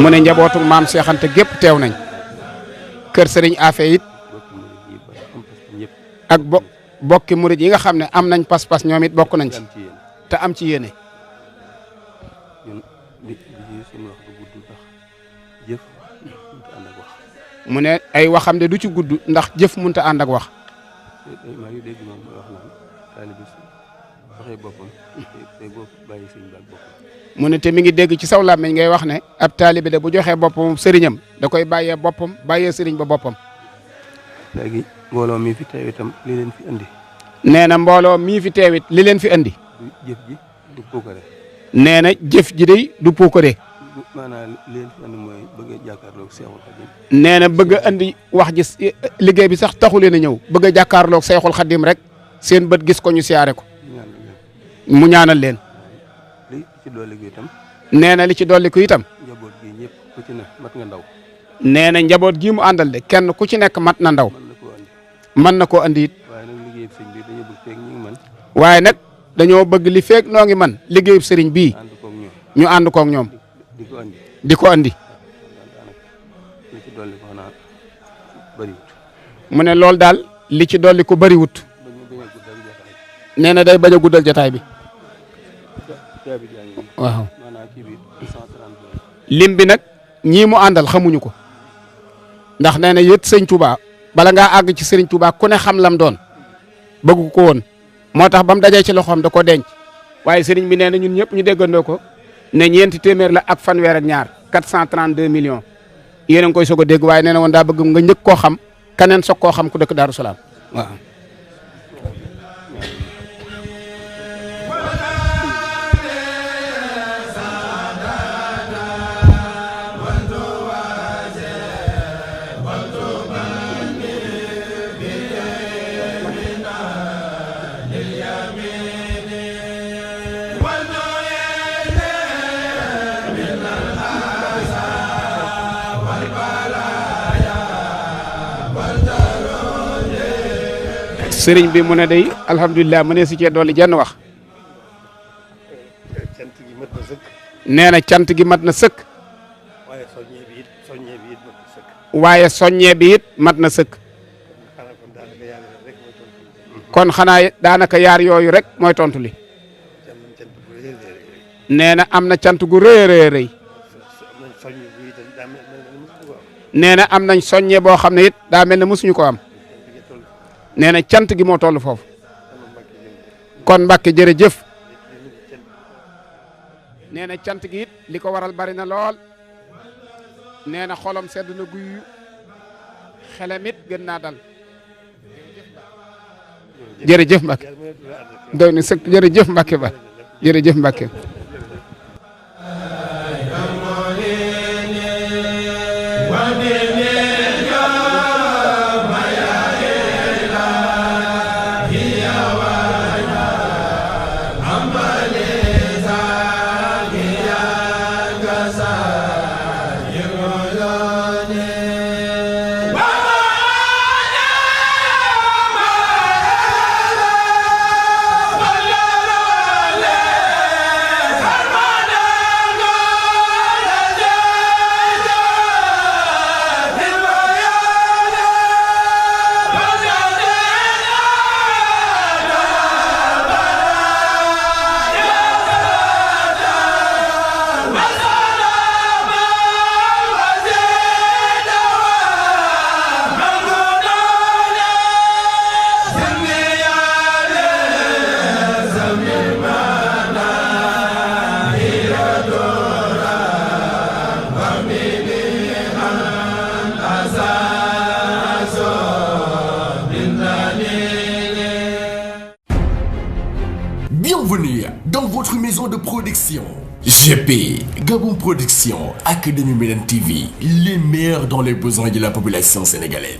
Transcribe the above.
mu ne njabootu maam Cheikh Anta gépp teew nañ kër sëriñ Afe it ak bokki murid yi nga xam ne am nañ pas-pas ñoom it bokk nañ ci te am ci yéene. mu ne ay waxam de du ci gudd ndax jëf mënut a ànd ak wax. mu ne te mi ngi dégg ci saw làmmiñ ngay wax ne ab taalibe de bu joxee boppam sëriñam da koy bàyyee boppam bàyyee sëriñ ba boppam. léegi mbooloo mii fi teew itam li leen fi andi. nee na mbooloo mii fi teewit li leen fi andi. jëf ji du puukare. nee na jëf ji day du puukare. maanaam li leen fi andi mooy bëgg a jàkkaarloog Seexul Xadim. nee na bëgg a andi wax ji liggéey bi sax taxu leen a ñëw bëgg a jàkkaarloog Seexul Xadim rek seen bët gis ko ñu siyaare ko. mu ñaanal leen. li ci dolli ko itam. nee na li ci dolli ko itam. njaboot gi ñëpp ku ci ne mat nga ndaw. nee na njaboot gii mu àndal de kenn ku ci nekk mat na ndaw. mën na koo andi it. waaye nag dañoo bëgg li feeg noo ngi man liggéeyub sëriñ bii ñu ànd koog ñoom di ko andi. mu ne loolu daal li ci dolli ko bëriwut. nee na day bañ a guddal jotaay bi. waaw lim bi nag ñii mu àndal xamuñu ko ndax nee na yët sëñ Touba bala ngaa àgg ci sëriñ Touba ku ne xam lam doon bëgg ko woon moo tax ba mu dajee ci loxoom da ko denc waaye sëriñ bi nee na ñun ñëpp ñu déggandoo ko ne ñeenti téeméer la ak fanweer ak ñaar 432 millions yéen a ngi koy soog a dégg waaye nee na woon daa bëgg nga njëkk koo xam keneen soog koo xam ku dëkk Daaru Salaam waaw. sëriñ bi mu ne day alhamdulilah mu ne si cee dolli jenn wax. nee na cant gi mat na sëkk. waaye soññee bi it mat na sëkk. kon xanaa daanaka yaar yooyu rek mooy tontu li. nee na am na cant gu rëy a rëy rëy. nee na am nañ soññee boo xam ne it daa mel ne mosuñu ko am. nee na cant gi moo toll foofu. kon Mbàkke jërëjëf. nee na cant gi it li ko waral bari na lool. nee na xolam sedd na guy xelam it gën naa dal. jërëjëf Mbàkke. doy na sëkk jërëjëf Mbàkke ba jërëjëf Mbàkke. Bienvenue dans votre maison de production. GP, Gabon Production, Académie Médine TV, les meilleurs dans les besoins de la population sénégalaise.